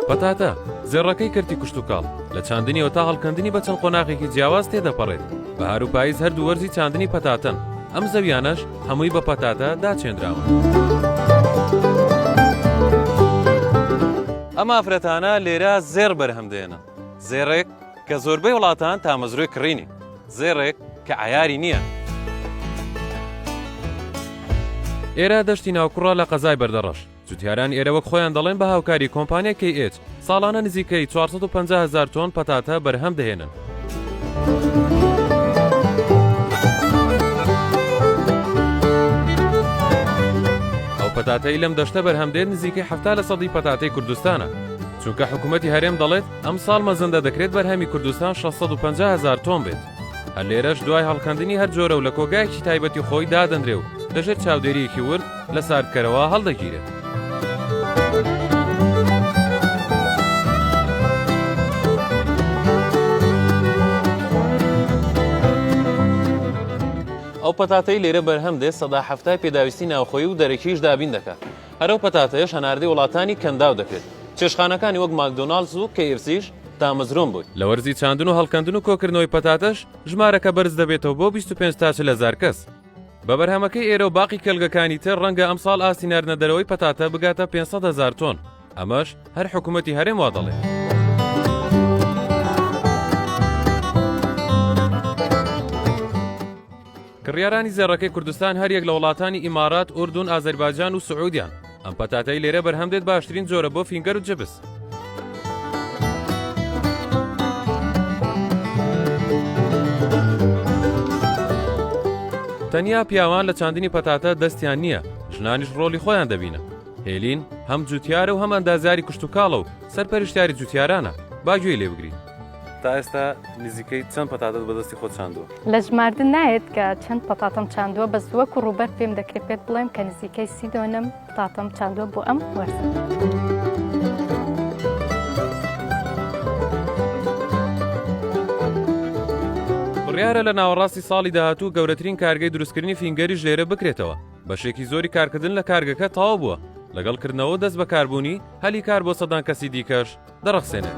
پەتاتە، زێڕەکەی کەرتی کشتوکاڵ، لە چاندنیەوە تا هەڵکەندنی بە چەند قۆناغێکی جیاواز تێدەپەڕێت، بەهار و پاییز هەردوو وەرزی چاندنی پەتاتەن، ئەم زەویانەش هەمووی بە پەتاتە داچێنراون. ئەم ئافرەتانە لێرە زێڕ بەرهەم دێنن، زێڕێک کە زۆربەی وڵاتان تامەزرۆی کڕینی، زێڕێک کە عەیاری نییە. ئێرە دەشتی ناوکوڕە لە قەزای بەردەڕەش. جوتیاران ئێرە وەک خۆیان دەڵێن بە هاوکاری کۆمپانیای کەی ئێچ ساڵانە نزیکەی 450 هەزار تۆن پەتاتە بەرهەم دەهێنن. ئەو پەتاتەی لەم دەشتە بەرهەم دێت نزیکەی 70 لە سەدی پەتاتەی کوردستانە. چونکە حکوومەتی هەرێم دەڵێت ئەمساڵ مەزەندە دەکرێت بەرهەمی کوردستان 650 هەزار تۆن بێت. هەر لێرەش دوای هەڵکەندنی هەر جۆرە و لە کۆگایەکی تایبەتی خۆی دادەنرێ و لەژێر چاودێرییەکی ورد لە ساردکەرەوە هەڵدەگیرێت. ئەو پەتاتەی لێرە بەرهەم دێت 70% پێداویستی ناوخۆیی و دەرەکیش دابین دەکات. هەر ئەو پەتاتەیەش هەناردەی وڵاتانی کەنداو دەکرێت. چێشتخانەکانی وەک ماکدۆناڵدز و KFC-یش تامەزرۆن بووی. لە وەرزی چاندن و هەڵکەندن و کۆکردنەوەی پەتاتەش ژمارەکە بەرز دەبێتەوە بۆ 25 تا 40 هەزار کەس. بە بەرهەمەکەی ئێرە و باقی کێڵگەکانی تر ڕەنگە ئەمساڵ ئاستی ناردنە دەرەوەی پەتاتە بگاتە 500 هەزار تۆن، ئەمەش هەر حکوومەتی هەرێم وا دەڵێت. کڕیارانی زێڕەکەی کوردستان هەریەک لە وڵاتانی ئیمارات، ئوردون، ئازەربایجان و سعودیان. ئەم پەتاتەی لێرە بەرهەم دێت باشترین جۆرە بۆ finger و جبس. تەنیا پیاوان لە چاندنی پەتاتە دەستیان نییە، ژنانیش ڕۆڵی خۆیان دەبینن. هێلین هەم جوتیارە و هەم ئەندازیاری کشتوکاڵە و سەرپەرشتیاری جوتیارانە، با گوێی لێ بگرین. تا ئێستا نزیکەی چەند پەتاتەت بەدەستی خۆت چاندووە؟ لە ژماردن نایەت کە چەند پەتاتەم چاندووە، بەس وەکو ڕووبەر پێم دەکرێت پێت بڵێم کە نزیکەی 30 دۆنم پتاتەم چاندووە بۆ ئەم وەرزە. بڕیارە لە ناوەڕاستی ساڵی داهاتوو گەورەترین کارگەی دروستکردنی finger یش لێرە بکرێتەوە، بەشێکی زۆری کارکردن لە کارگەکە تەواو بووە، لەگەڵ کردنەوە و دەستبەکاربوونی، هەلی کار بۆ سەدان کەسی دیکەش دەڕەخسێنێت.